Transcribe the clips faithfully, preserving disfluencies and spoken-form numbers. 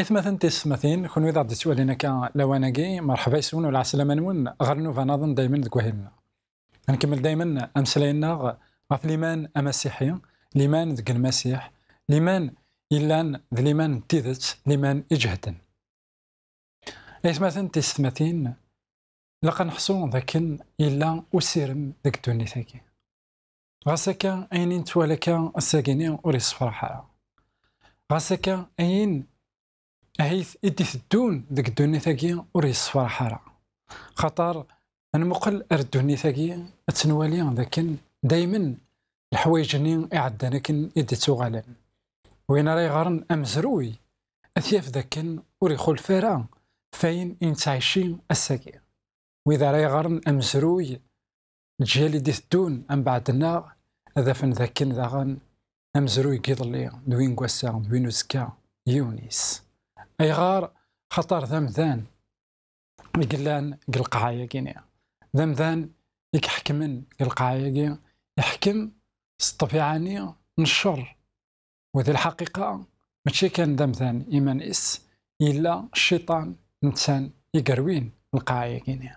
Aytmaten tisetmatin, kunwi d aɣ-d-ittwalin akka lawan-agi, merḥba yes-wen u lɛeslama-nwen ɣer nnuba-nnaḍen daymen deg wahil-nneɣ. Ad nkemmel daymen ameslay-nneɣ ɣef liman amasiḥi, liman deg Lmasiḥ, liman yellan d liman n tidet, liman iǧehden. Aytmaten tisetmatin, ilaq ad neḥṣu d akken yella usirem deg ddunit-agi. Ɣas akka, ayen i nettwali akka ass-agi-ni ur yessefraḥ ara. Ɣas akka, ayen ahit i d-iteddun deg ddunit-agi ur yessefraḥ ara. Xaṭer ad nmuqel ar ddunit-agi, ad tt-nwali d akken daymen leḥwayeǧ-nni iɛeddan akken i d-ittuɣalen. Win ara yeɣren amezruy, ad t-yaf d akken ur ixulef ara f ayen i nettɛici ass-agi. Wid ara yeɣren amezruy, leǧyal i d-iteddun mbeɛd-nneɣ, ad afen d akken daɣen amezruy n yiḍelli, d win n wass-a, d win uzekka, yiwen-is. Ayɣer? Xaṭer d amdan i yellan deg lqaɛa-agi-ni. D amdan i iḥekmen deg lqaɛa-agi, iḥkem s ṭṭbiɛa-nni n ccer. U di lḥaqiqa, mačči kan d amdan iman-is, yella cciṭan netta i yerwin lqaɛa-agi-ni.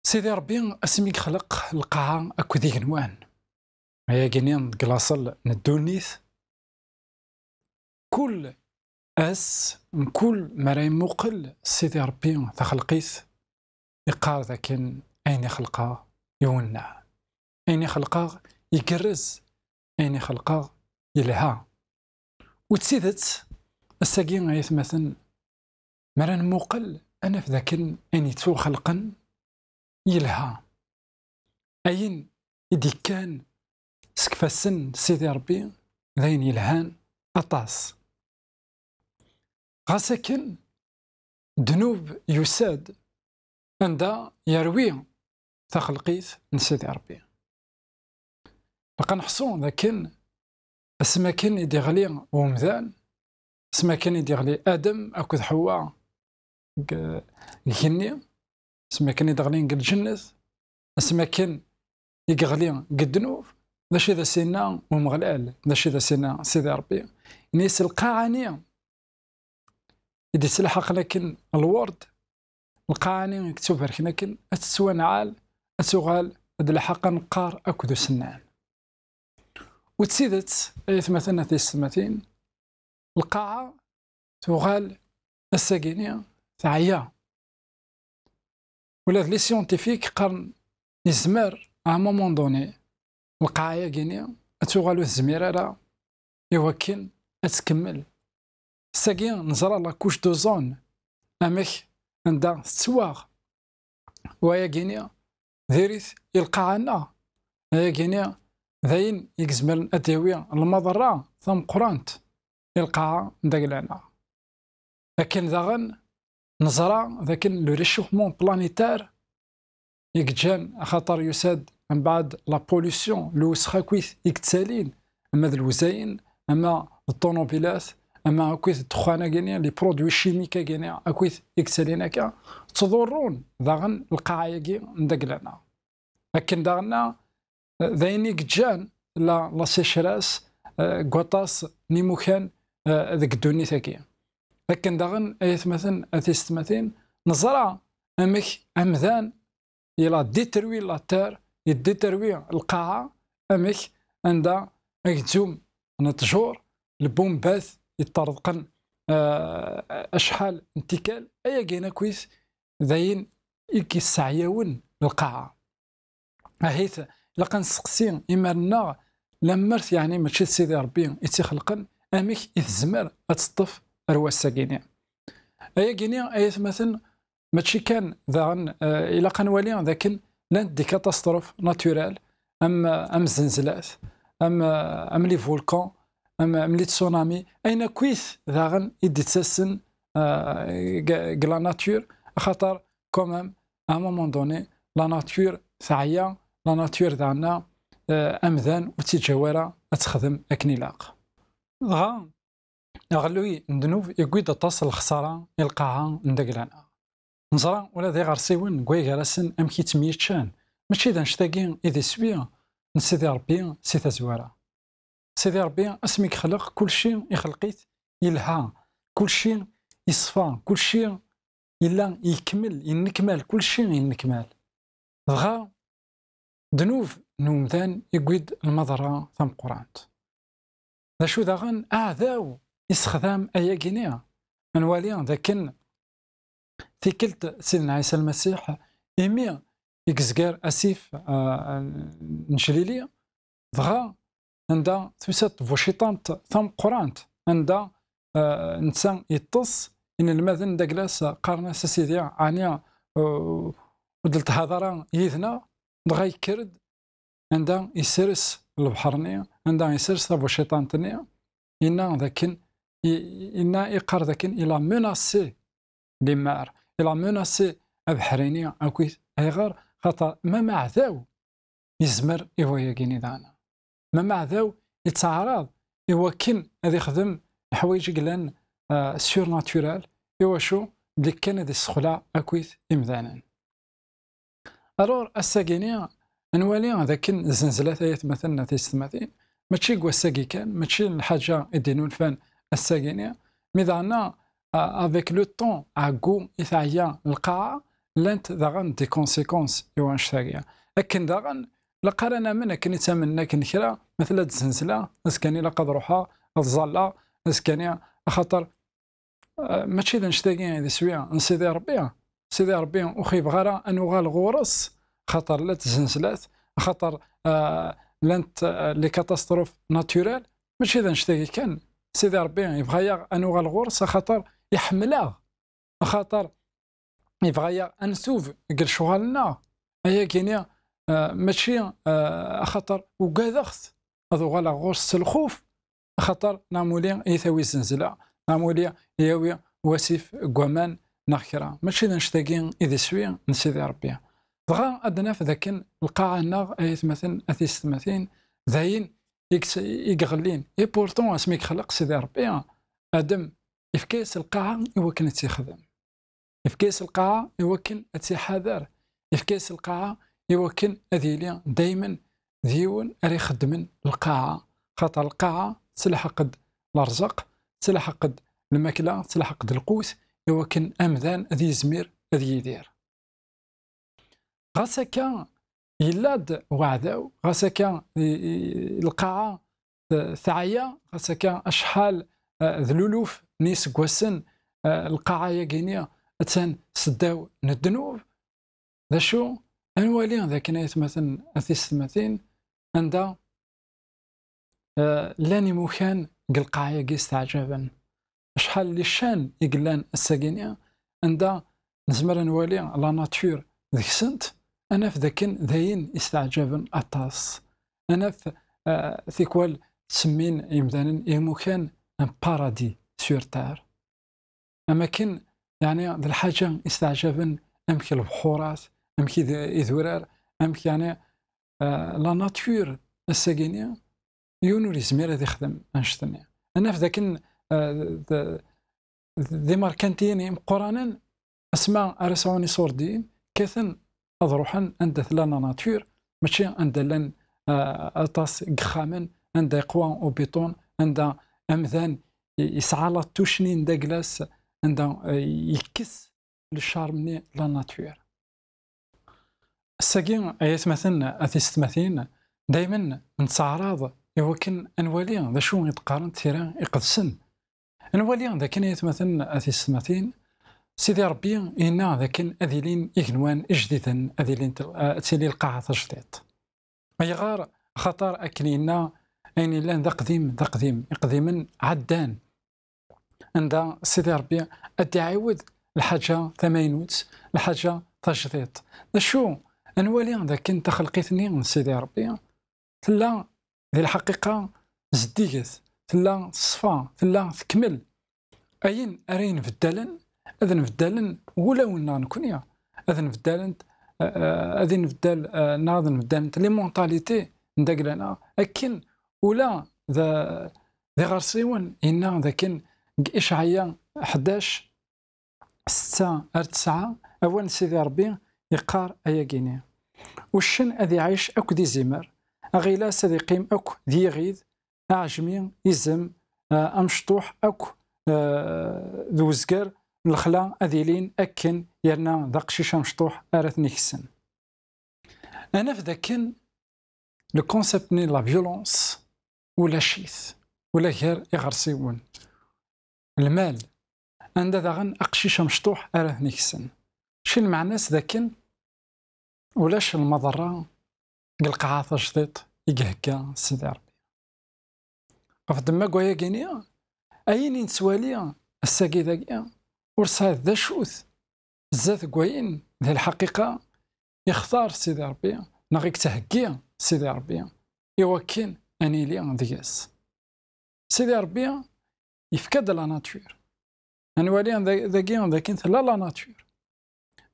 Sidi Ṛebbi, asmi i yexleq lqaɛa akked igenwan, ayagi-ni deg laṣel n ddunit, kul ass, mkul mi ara imuqel Sidi Ṛebbi taxelqit, iqqar dakken ayen i xelqeɣ iwenneɛ, ayen i xelqeɣ igerrez, ayen i xelqeɣ yelha. U d tidet, ass-agi, ay atmaten, mi ara nmuqel, ad naf dakken ayen yettwaxelqen yelha. Ayen i d-ikkan seg ifassen n Sidi Ṛebbi d ayen yelhan aṭas. Ɣas akken, ddnub yusa-d anda yerwi taxelqit n Sidi Ṛebbi. Ilaq ad neḥṣu dakken asmi akken i d-iɣli umdan, asmi akken i d-iɣli Adem akked Ḥewwa deg, deg igenni, asmi akken i d-ɣlin deg lǧennet, asmi akken i yeɣli deg ddnub, d acu i d as-yenna Umeɣlal, d acu i d as-yenna Sidi Ṛebbi? Yenna-yas lqaɛa-nni i d-ittlaḥaqen akken lwerd, lqaɛa-nni i yettubarken akken ad tettwanɛal, ad tuɣal d lḥaqa n qqar akked usennan. U d tidet, ay atmaten, a tiyessetmatin, lqaɛa tuɣal ass-agi-ni teɛya. Ula d les scientifiques qqaren yezmer à un moment donné lqaɛa-agi-ni ad tuɣal ur tezmir ara i wakken ad tkemmel. Ass-agi neẓra la couche d'ozone, amek, anda tettwaɣ. Wayagi-ni diri-t i lqaɛa-nneɣ. Ayagi-ni d ayen i izemren ad d-yawi lmaḍerra tameqqrant i lqaɛa n dagla-nneɣ. Akken daɣen neẓra d akken le réchauffement planétaire i yeǧǧan, axaṭer yusa-d mbeɛd la pollution, lewsex akkit i yettalin, ama d lewzayen, ama d ṭunubilat, ama akkit ddexxan-agi-ni, les produits chimiques-agi-ni akkit i yettalin akka, ttḍurrun daɣen lqaɛa-agi n dagla-nneɣ. Akken daɣen d ayen i yeǧǧan la, la sécheresse, eh, deg waṭas n imukan, eh, deg ddunit-agi. Akken daɣen, ay atmaten, a tiyessetmatin, neẓra amek amdan il a détruit la terre, yedétruit lqaɛa, amek anda agezzum n ttjur, lbumbat yeṭṭerḍqen, eh, acḥal n tikkal, ayagi akkit d ayen i yesseɛyawen lqaɛa. Ahit, ilaq ad nesteqsi iman-nneɣ, lemmer yeɛni mačči d Sidi Ṛebbi i tt-ixelqen, amek i tezmer ad teṭṭef ar wass-agi-ni? Ayagi-ni, ay atmaten, mačči kan daɣen, eh, ilaq ad nwali d akken llant des catastrophes naturelles, am, am zzenzlat, am, am les volcans, am, am les tsunamis, ayen akkit daɣen i d-ittasen, eh, deg, deg la nature, axaṭer quand même, à un moment donné, la nature teɛya, la nature daɣen, euh, amdan ur tt-iǧǧa ara ad texdem akken ilaq. Dɣa, aɣelluy n ddnub yewwi-d aṭas n lexṣara i lqaɛa n dagla-nneɣ. Neẓra ula d iɣersiwen deg waygar-asen amek i ttemyeččan, mačči d annect-agi i d iswi n Sidi Ṛebbi si tazwara. Sidi Ṛebbi, asmi yexleq kulci, ixleq-it yelha, kulci yeṣfa, kulci yella yekmel, yennekmal, kulci yennekmal. Dɣa, ddnub n umdan yewwi-d lmaḍerra tameqqrant. D acu daɣen aɛdaw yessexdam ayagi-nni? Ad nwali dakken tikkelt Sidna Ɛisa Lmasiḥ, imi i yezger asif, ah, n Jlili, dɣa anda tusa-d tbuciṭant tameqqrant, anda, ah, netta yeṭṭes, inelmaden dagla-s qqaren-as: "A Sidi, ɛni, uh, ur d-ltehhaḍ ara yid-neɣ?" Dɣa yekker-d anda isers lebḥer-nni, anda isers tabuciṭant-nni, yenna dakken, i-, yenna, iqqar dakken: "Il a menacé les mers, il a menacé abeḥri-nni akkit." Ayɣer? Xaṭer ma maɛdaw yezmer i wayagi-nni daɣen. Ma maɛdaw yettɛaraḍ i wakken ad ixdem leḥwayeǧ i yellan, ah, surnaturel, i wacu? Belli kan ad issexleɛ akkit imdanen. Alors, ass-agi-ni, ad nwali dakken zzenzlat, ay atmaten, a tiyessetmatin, mačči deg wass-agi kan, mačči d lḥaǧa i d-innulfan ass-agi-ni, mi daɣen, a-, avec le temps, ɛeggu i teɛya lqaɛa, llant daɣen des conséquences i wannect-agi. Akken daɣen, ilaq ara namen akken i ttamnen akken kra, ma tella-d zzenzla, azekka-ni ilaq ad ruḥeɣ, ad ẓalleɣ, azekka-ni, axaṭer, eh, mačči d annect-agi i d iswi n Sidi Ṛebbi. Sidi Ṛebbi ur ɣ-yebɣi ara ad nuɣal ɣur-s, axaṭer llant zzenzlat, axaṭer, eh, llant, eh, les catastrophes naturelles, mačči d annect-agi kan. Sidi Ṛebbi yebɣa-yaɣ ad nuɣal ɣur-s, axaṭer iḥemmel-aɣ, axaṭer yebɣa-yaɣ ad ntub deg lecɣal-nneɣ. Ayagi-ni, eh, mačči, eh, axaṭer ugadeɣ-t, ad uɣaleɣ ɣur-s s lxuf, axaṭer neɣ muli i tawi zzenzla, neɣ muli yawi wasif deg waman neɣ kra. Mačči d annect-agi i d iswi n Sidi Ṛebbi. Dɣa ad naf dakken lqaɛa-nneɣ, ay atmaten, a tiyessetmatin, d ayen i yet-, i iɣellin. Et pourtant, asmi i yexleq Sidi Ṛebbi, Adem, yefka-yas lqaɛa i wakken ad tt-ixdem. Yefka-yas lqaɛa i wakken ad tt-iḥader. Yefka-yas lqaɛa i wakken ad yili daymen d yiwen ara ixeddmen lqaɛa. Xaṭer lqaɛa tettelḥeq-d lerẓeq, tettelḥeq-d lmakla, tettelḥeq-d lqut, i wakken amdan ad yizmir ad yidir. Ɣas akka, yella-d weɛdaw, ɣas akka, i, i, lqaɛa, eh, teɛya, ɣas akka acḥal, eh, d luluf n yiseggasen, eh, lqaɛa-yagi-ni attan seddaw n ddnub. D acu? Ad nwali dakken, ay atmaten, a tiyessetmatin, anda, eh, llan imukan deg lqaɛa-yagi yesteɛjaben. Acḥal n liccan i yellan ass-agi-ni, anda nezmer ad nwali la nature deg-sent, ad naf dakken d ayen yesteɛjaben aṭas. Ad naf, eh, tikwal ttsemmin yimdanen imukan un paradis sur terre. Am akken, yeɛni, d lḥaǧa yesteɛjaben, amek lebḥurat, amek id-, idurar, amek, yeɛni, eh, la nature ass-agi-ni, yiwen ur yezmir ad ixdem annect-nni. Ad naf dakken, eh, d, d imerkantiyen imeqqranen, asma ara sɛun iṣurdiyen, kkaten ad ruḥen anda tella la nature, mačči anda llan, eh, aṭas n yexxamen, anda yeqwa ubiṭun, anda amdan i-, yesɛa la touche-nni n dagla-s, anda, eh, yekkes le charme-nni la nature. Ass-agi, ay atmaten, a tiyessetmatin, daymen nettɛaraḍ i wakken ad nwali d acu i d-qqarent tira iqedsen. Ad nwali dakken, ay atmaten, a tiyessetmatin, Sidi Ṛebbi yenna dakken ad ilin igenwan ijdiden, ad ilin tel-, ad tili lqaɛa tajdiṭ. Ayɣer? Axaṭer akken yenna, ayen yellan d aqdim, d aqdim. Iqdimen ɛeddan. Anda Sidi Ṛebbi ad d-iɛiwed lḥaǧa tamaynut, lḥaǧa tajdiṭ. D acu? Ad nwali dakken taxelqit-nni n Sidi Ṛebbi tella di lḥaqiqa zeddiget, tella teṣfa, tella tekmel. Ayen ara yenbeddalen, ad nbeddalen wulawen-nneɣ nekni, ad nbeddalent, eh, eh, ad nbeddal, eh, neɣ ad nbeddalent les mentalités n dagla-nneɣ, akken ula d, d iɣersiwen, yenna dakken deg Icɛaya ḥdac, setta ar tesɛa, awal n Sidi Ṛebbi yeqqar ayagi-ni: Uccen ad iɛic akk d izimer, aɣilas ad iqqim akk d yiɣid, aɛejmi, izem, eh, amecṭuḥ akk, eh, d uzger n lexla ad ilin akken, yerna d aqcic amecṭuḥ ara ten-ikessen. Ad naf dakken le concept-nni n la violence ulac-it, ula gar iɣersiwen. Lmal, anda daɣen aqcic amecṭuḥ ara ten-ikessen. Ci lmeɛna-s dakken ulac lmaḍerra deg lqaɛa tajdiṭ i ihegga Sidi Ṛebbi. Ɣef ddemma n wayagi-ni, ayen i nettwali ass-agi dagi, ur sɛiɣ d acu-t zdat n wayen, di lḥaqiqa, ixtar Sidi Ṛebbi, neɣ i yettheggi Sidi Ṛebbi, i wakken ad nili deg-s. Sidi Ṛebbi yefka-d la nature. Ad nwali da-, dagi, dakken tella la nature.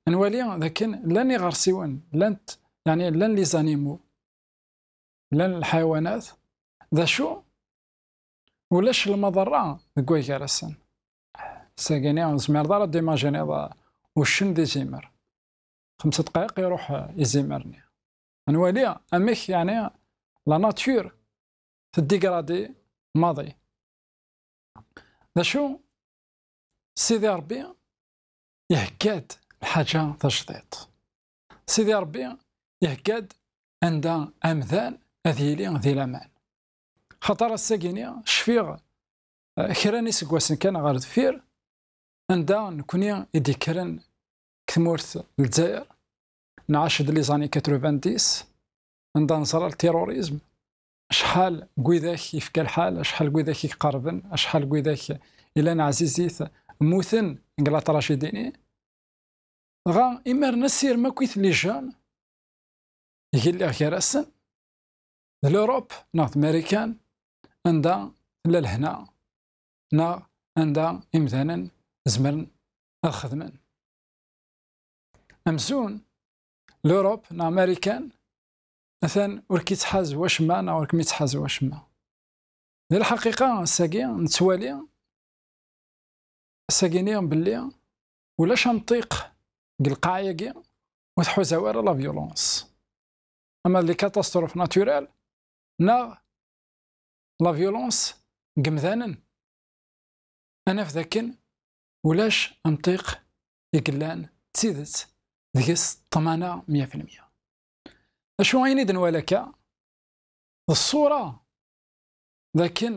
Ad nwali dakken llan iɣersiwen, llant, yeɛni llan les animaux, llan lḥayawanat. D acu? Ulac lmaḍerra deg way gar-asen. Sagini, ur tezmireḍ ara ad d-imajiniḍ, uh, uccen d izimer. Xemsa dqayeq iruḥ, uh, izimer-nni. Ad nwali amek, yeɛni, la nature teddigradi maḍi. D acu? Sidi Ṛebbi ihegga-d lḥaǧa tajdiṭ. Sidi Ṛebbi ihegga-d anda amdan ad yili di laman. Xaṭer ass-agi-ni cfiɣ, eh, kra n iseggasen kan ɣer deffir, anda nekni i d-yekkren deg tmurt n Lezzayer, nɛac-d les années quatre-vingt-dix, anda neẓra le terrorisme, acḥal n widak yefka lḥal, acḥal n widak i iqerben, acḥal n widak i llan ɛzizit, mmuten deg la tragédie-nni. Dɣa, imaren asirem akk i les jeunes, i lliɣ gar-asen, d l'Europe neɣ d Marikan, anda tella lehna, neɣ anda imdanen zemren ad xedmen. Amzun, l'Europe neɣ Marikan, atan ur k-ittḥaz wacemma neɣ ur kem-ittḥaz wacemma. Di lḥaqiqa, ass-agi nettwali, ass-agi-ni belli ulac amṭiq deg lqaɛa-agi ur tḥuza ara la violence. Ama les catastrophes naturelles neɣ la violence deg yemdanen, ad naf dakken ulac amṭiq i yellan d tidet deg-s ṭṭmana mya fi lmya. Acu ayen i d-nwala akka? D ṣṣura dakken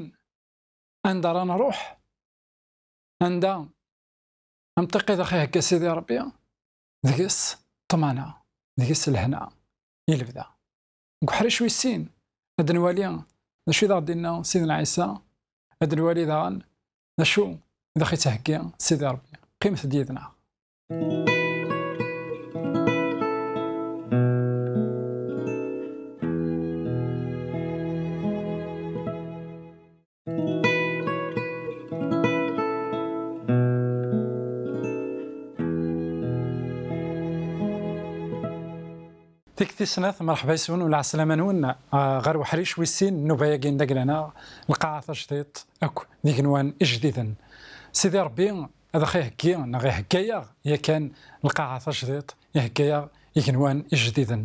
anda ara nruḥ, anda amṭiq i d aɣ-ihegga Sidi Ṛebbi, deg-s ṭṭmana, deg-s lehna i lebda. Deg uḥric wis sin, ad nwali d acu i d aɣ-d-inna Sidna Ɛisa, ad nwali daɣen d acu i d aɣ-ittheggi Sidi Ṛebbi. Qqimet-d yid-neɣ. Tikti snat, merḥba yes-wen u lɛeslama-nwen, ah, ɣer uḥric wis sin n nnuba-agi n dagla-nneɣ, lqaɛa tajdiṭ akk d igenwan ijdiden. Sidi Ṛebbi ad aɣ-iheggi, neɣ ihegga-yaɣ yakan lqaɛa tajdiṭ, ihegga-yaɣ igenwan ijdiden.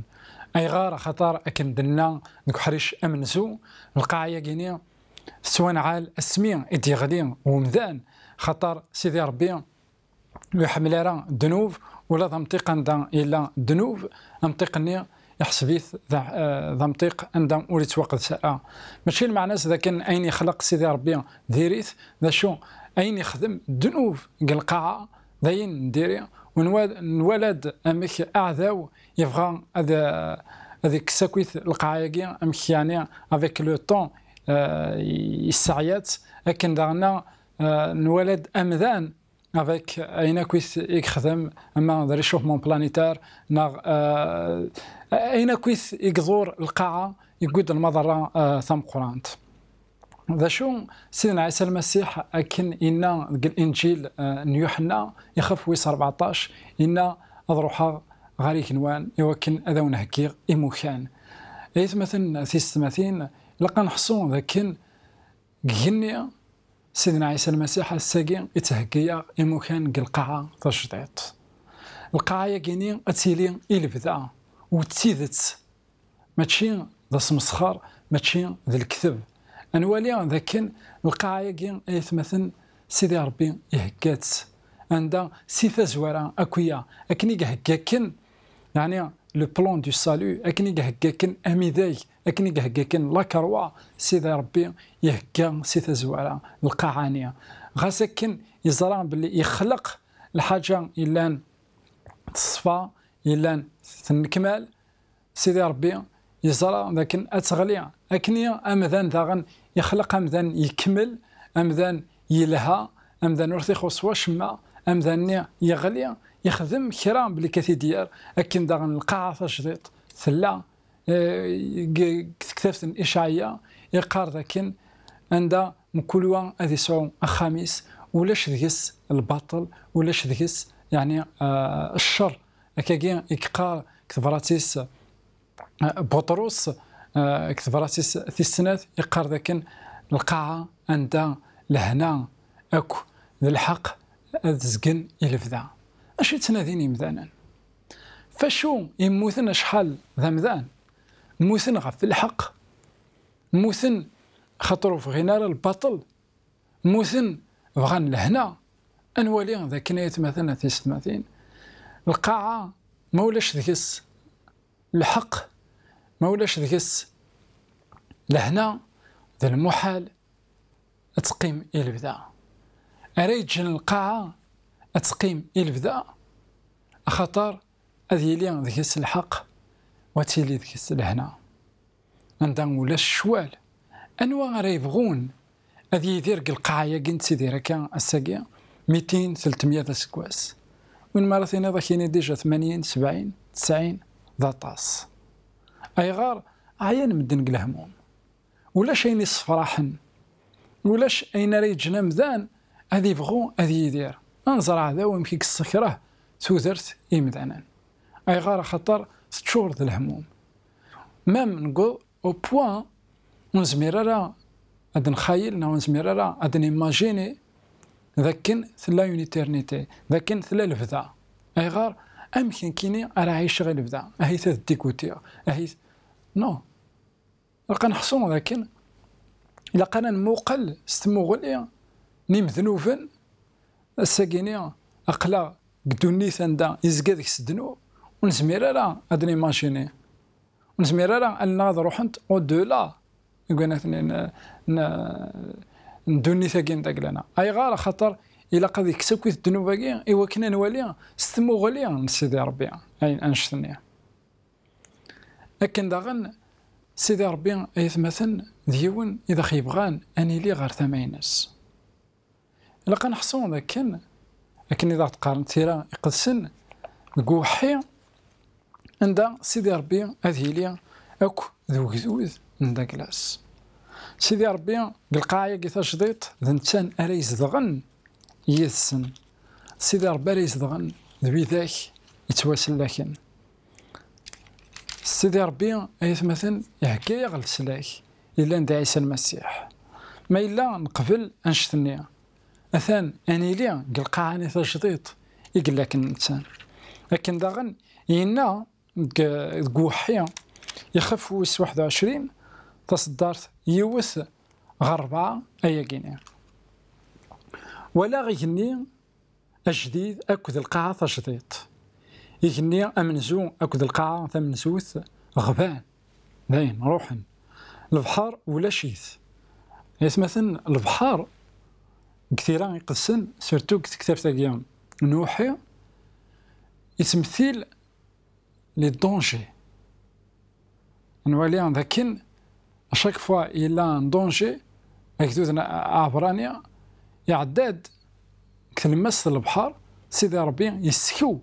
Ayɣer? Axaṭer akken d-nenna deg uḥric amenzu, lqaɛa-agi-ni tettwanɛal asmi i d-yeɣli umdan, xaṭer Sidi Ṛebbi ur iḥemmel ara ddnub, ula d amṭiq anda yella ddnub, amṭiq-nni iḥseb-it d a-, eh, d amṭiq anda ur yettwaqdes ara. Mačči lmeɛna-s d akken ayen yexleq Sidi Ṛebbi diri-t, d acu, ayen yexdem ddnub deg lqaɛa, d ayen n diri, u nwa-, nwala-d amek aɛdaw yebɣa ad, eh, ad ikkes akkit lqaɛa-agi, amek yeɛni, avec le temps, eh, yesseɛya-tt, akken daɣen, eh, nwala-d amdan, avec ayen akk i t-, i yexdem, ama d réchauffement planétaire, neɣ, euh, ayen akk i t-, i iḍur lqaɛa, yewwi-d lmaḍerra, euh, tameqqrant. D acu, Sidna Ɛisa Lmasiḥ, akken yenna deg Linǧil, euh, n Yuḥenna, ixef wis rbeɛṭac, yenna: ad ruḥeɣ ɣer igenwan i wakken ad awen-heggiɣ imukan. Aytmaten tisetmatin, ilaq ad neḥṣu d akken deg igenni Sidna Ɛisa Lmasiḥ ass-agi ittheggi-yaɣ imukan deg lqaɛa tajdiṭ. Lqaɛa-yagini ad tili i lebda u d tidet, mačči d asmesxer, mačči d lekdeb. Ad nwali d akken lqaɛa-yagi, ay atmaten, Sidi Ṛebbi ihegga-tt, anda si tazwara akk-ya, akken i ihegga akken, yeɛni le plan du salut, akken i ihegga akken amidag, akken i ihegga akken lakerwa, Sidi Ṛebbi ihegga si tazwara lqaɛa-nni. Ɣas akken yeẓra belli yexleq lḥaǧa yellan teṣfa, yellan tennekmal, Sidi Ṛebbi yeẓra dakken ad teɣli. Akken i amdan daɣen ixleq amdan yekmel, amdan yelha, amdan ur t-ixuṣṣ wacemma, amdan-nni yeɣli, yexdem kra belli ad t-id-yerr. Akken daɣen lqaɛa tajdiṭ tella, eh, deg, deg tektabt n Icɛaya, iqqar dakken anda mkul wa ad isɛu axxam-is, ulac deg-s lbaṭel, ulac deg-s, yeɛni, eh, ccer. Akkagi i yeqqar deg tebrat-is, eh, Buṭrus, eh, deg tebrat-is tis snat, iqqar dakken lqaɛa anda lehna akk d lḥeqq ad zgen i lebda. Acu i ttnadin yimdanen? Facu yemmuten acḥal d amdan? Mmuten ɣef lḥeqq? Mmuten xaṭer ur bɣin ara lbaṭel? Mmuten bɣan lehna? Ad nwali d akken, ay atmaten, a tisetmatin, lqaɛa, ma ulac deg-s lḥeqq, ma ulac deg-s lehna, d lmuḥal ad teqqim i lebda. Ara yeǧǧen lqaɛa ad teqqim i lebda, axaṭer ad yili deg-s lḥeqq, u ad tili deg-s lehna. Anda ulac ccwal, anwa ara yebɣun ad yidir deg lqaɛa-yagi nettidir akka ass-agi, mitin, tletmya d aseggas? Win mi ara tiniḍ ad k-yini dija tmanyin, sebɛin, tesɛin, d aṭas. Ayɣer? Ɛyan medden deg lehmum. Ulac ayen issefraḥen. Ulac ayen ara yeǧǧen amdan ad ibɣu ad yidir. Ad nẓer aɛdaw amek i yessekreh tudert i yimdanen. Ayɣer? Axaṭer teččur d lehmum. Même newweḍ au point ur nezmir ara ad nxayel neɣ ur nezmir ara ad nimagini d akken tella une éternité, d akken tella lebda. Ayɣer? Amek nekkini ara ɛiceɣ i lebda? Ahit ad ddikutiɣ, ahit... Non. Ilaq ad neḥṣu d akken ilaq ara nmuqel s tmuɣli n yimednuben. Ass-agini aql-aɣ deg ddunit anda yezga deg-s ddnub, ur nezmir ara ad nimagini, ur nezmir ara allen-nneɣ ad ruḥent au-delà, deg wayen atni n, n, n ddunit-agi n dagla-nneɣ. Ayɣer? Axaṭer ilaq ad yekkes akk ddnub-agi i wakken ad nwali s tmuɣli n Sidi Ṛebbi ayen annect-nni. Akken daɣen, Sidi Ṛebbi, ay atmaten, d yiwen i d aɣ-yebɣan ad nili ɣer tama-ines. Ilaq ad neḥṣu d akken, akken i d aɣ-d-qqarent tira iqedsen deg uweḥḥi, anda Sidi Ṛebbi ad yili akk d ugdud n dagla-s. Sidi Ṛebbi, deg lqaɛa-agi tajdiṭ, d netta ara izedɣen yid-sen. Sidi Ṛebbi ara izedɣen d widak yettwasellaken. Sidi Ṛebbi, ay atmaten, ihegga-yaɣ leslak yellan d Ɛisa Lmasiḥ. Ma yella neqbel annect-nni, atan ad nili deg lqaɛa-nni tajdiṭ i yella akken netta. Akken daɣen yenna deg, deg uweḥḥi, ixef wis waḥed u ɛecrin, taṣeddart yiwet ɣer rebɛa, ayagini: Walaɣ igenni ajdid akked lqaɛa tajdiṭ. Igenni amenzu akked lqaɛa tamenzut ɣban, dayen, ruḥen. Lebḥer ulac-it. Ay atmaten, lebḥer deg tira iqedsen, surtout deg tektabt-agi n uweḥḥi, yettmettil les dangers. Nwali d akken, à chaque fois yella un danger, agdud n aɛebrani iɛedda-d deg tlemmast n lebḥer, Sidi Ṛebbi yessekew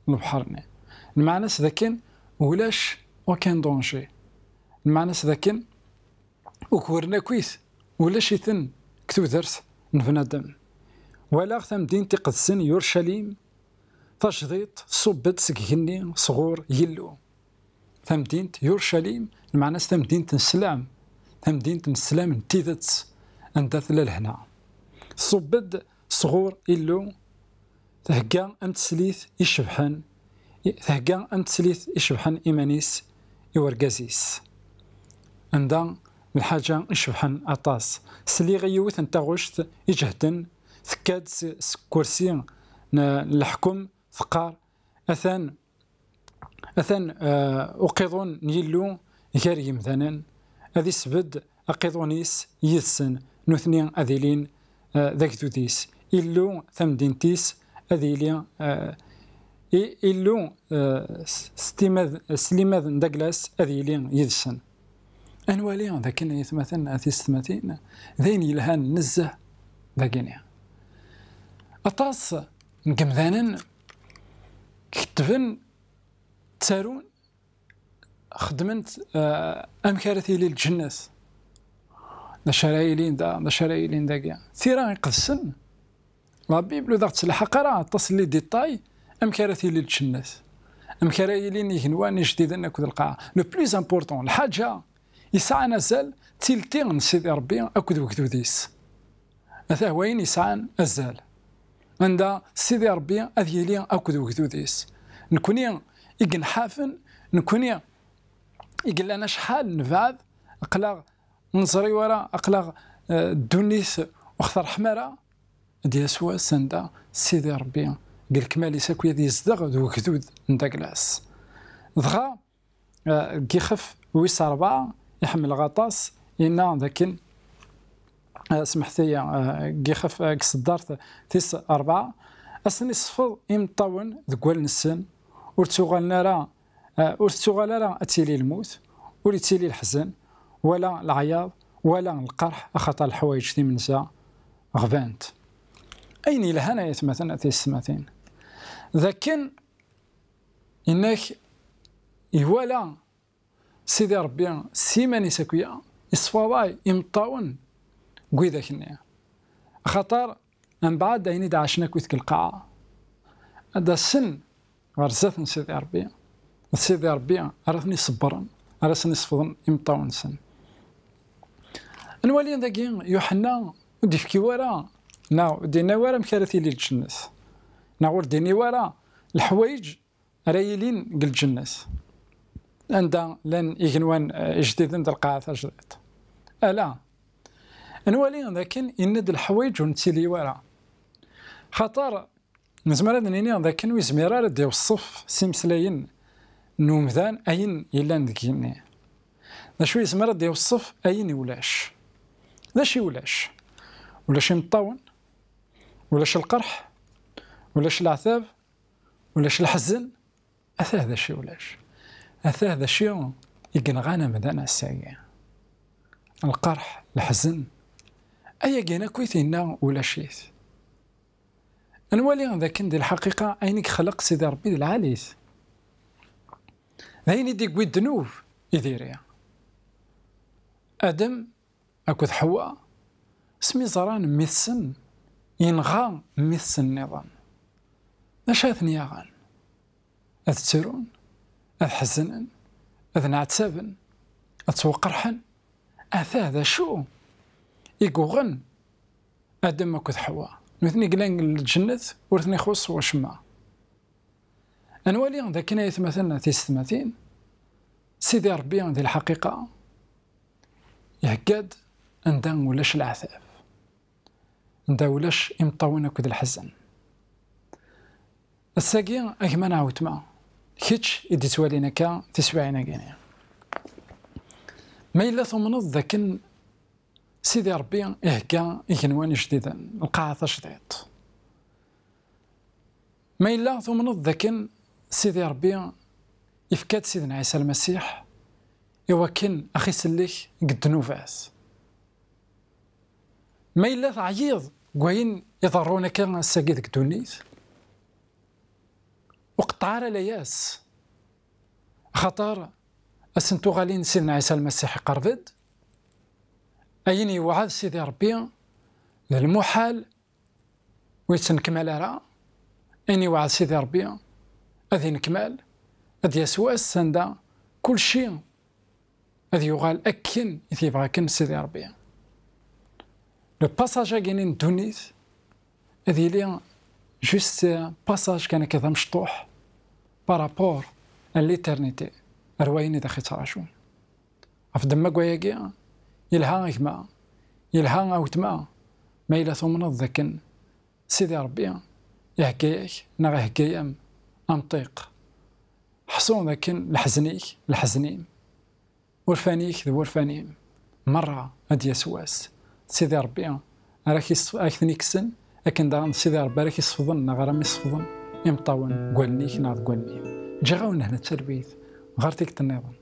lebḥer-nni. Lmeɛna-s d akken ulac aucun danger. Lmeɛna-s d akken ukren akk-it, ulac-iten deg tudert n bnadem. Walaɣ tamdint iqedsen Yurcalim tajdiṭ tṣubb-d seg igenni sɣur Yillu. Tamdint Yurcalim, lmeɛna-s tamdint n sslam, tamdint n sslam n tidet, anda tella lehna. Tṣubb-d sɣur Illu, thegga am teslit icebḥen, thegga am teslit icebḥen iman-is i wergaz-is. Anda lḥaǧa icebḥen aṭas. Sliɣ i yiwet n taɣect iǧehden, tekka-d s-, seg ukersi n, n leḥkem, teqqar: "Atan, atan, eh, uqiḍun n Yillu gar yimdanen, ad isbedd aqiḍun-is yid-sen, nutni ad ilin, eh, d agdud-is. Illu tamdint-is ad yili, eh, i-, Illu, eh, s-, Slimad, Slimad n Daglas ad yili yid-sen." Ad nwali dakken, ay atmaten, a tisetmatin, d ayen yelhan nezzeh dagini. Aṭas n yemdanen ketben, ttarun, xeddmen, eh, amek ara tili lǧennet, d acu ara yilin da, d acu ara yilin dagi. Tira iqedsen, la Bible ur d aɣ-tettlḥaq ara aṭas n les détails amek ara tili lǧennet, amek ara yilin igenwan ijdiden akked lqaɛa. Le plus important, lḥaǧa yesɛan azal, d tilti n Sidi Ṛebbi akked wegdud-is. Ata wayen yesɛan azal, anda Sidi Ṛebbi ad yili akked wegdud-is. Nekni i yenḥafen, nekni i yellan acḥal nebɛed, aql-aɣ ur neẓri ara, aql-aɣ, eh, ddunit ur ɣ-terḥem ara, ad d-yas wass anda Sidi Ṛebbi deg lekmal-is akk ad yezdeɣ d wegdud n Daglas. Dɣa, eh, deg yixef wis ṛebɛa i ḥemmleɣ aṭas, yenna dakken, eh, smeḥt-iyi, eh, deg yixef, eh, deg tseddart tis ṛebɛa: "Ad sen-isfeḍ imeṭṭawen deg wallen-nsen, ur ttuɣalen ara, eh, ur tettuɣal ara ad tili lmut, ur yettili leḥzen, wala leɛyaḍ, wala lqerḥ, axaṭer leḥwayeǧ timenza ɣbant." Ayen yelhan, ay atmaten, a tisetmatin, d akken inna-k iwala Sidi Ṛebbi s yiman-is akya, isfaḍay imeṭṭawen n widak-nni. Axaṭer, mbeɛd ayen i d-ɛacen akk deg lqaɛa, ad d-asen ɣer zdat n Sidi Ṛebbi, d Sidi Ṛebbi ara ten-iṣebbren, ara sen-isefḍen imeṭṭawen-nsen. Ad nwali dagi, Yuḥenna ur d-ifki wara, neɣ ur d-yenna wara amek ara tili lǧennet, neɣ ur d-yenni wara leḥwayeǧ ara yilin deg lǧennet, anda llan igenwan, eh, ijdiden d lqaɛa tajdiṭ. Ala, ad nwali dakken yenna-d leḥwayeǧ ur nettili wara. Xaṭer nezmer ad nini dakken ur yezmir ara ad d-iweṣṣef s imeslayen n umdan ayen yellan deg yigenni. D acu yezmer ad d-iweṣṣef ayen i ulac? D acu i ulac? Ulac imeṭṭawen, ulac lqerḥ, ulac leɛtab, ulac leḥzen, atah d acu i ulac. Atah d acu i yenɣan amdan ass-agi. Lqerḥ, leḥzen, ayagi akk i t-yenna ulac-it. Ad nwali dakken di lḥaqiqa ayen i yexleq Sidi Ṛebbi d lɛali-t. D ayen i d-iwwi ddnub i diri. Adem akked Ḥewwa, asmi ẓran mmi-tsen yenɣa mmi-tsen nniḍen, d acu ara ten-yaɣen? Ad ttrun, ad ḥeznen, ad nɛettaben, ad ttwaqerḥen. Atah d acu i yuɣen Adem akked Ḥewwa. Nutni i yellan deg lǧennet, ur ten-ixuṣṣ wacemma. Ad nwali dakken, ay atmaten tisetmatin, Sidi Ṛebbi di lḥaqiqa ihegga-d anda ulac leɛtab, anda ulac imeṭṭawen akked leḥzen. Ass-agi, a gma neɣ a weltma, kečč i d-ittwalin akka tiswiɛin-agi-nni, ma yella tumneḍ dakken Sidi Ṛebbi ihegga igenwan ijdiden, lqaɛa tajdiṭ, ma yella tumneḍ dakken Sidi Ṛebbi ifka-d Sidna Ɛisa Lmasiḥ i wakken a ɣ-isellek deg ddnubat, ma yella teɛyiḍ deg wayen iḍerrun akka ass-agi deg ddunit, ur qeṭṭeɛ ara layas, axaṭer ass n tuɣalin n Sidna Ɛisa Lmasiḥ iqerreb-d. Ayen yewɛed Sidi Ṛebbi d lmuḥal ur yettnekmal ara, Ayen iweɛɛed Sidi Ṛebbi ad inekmal, ad d-yas wass anda kulci ad yuɣal akken i t-yebɣa akken Sidi Ṛebbi. Le passage-agi-nni n ddunit ad yili juste passage kan akka d amecṭuḥ par rapport à l'éternité, ar wayen i d aɣ-ittraǧun. Ɣef ddemma n wayagi, yelha a gma, yelha a weltma, ma yella tumneḍ d akken Sidi Ṛebbi ihegga-yak neɣ ihegga-yam amṭiq. Ḥṣu d akken leḥzen-ik, leḥzen-im, urfan-ik d wurfan-im, merra ad d-yas wass d Sidi Ṛebbi ara k-is-, ara k-ten-ikksen, akken daɣen d Sidi Ṛebbi ara k-isefḍen neɣ ara m-isefḍen imeṭṭawen deg wallen-ik neɣ deg wallen-im. Ǧǧiɣ-awen hna d talwit ɣer tikkelt nniḍen.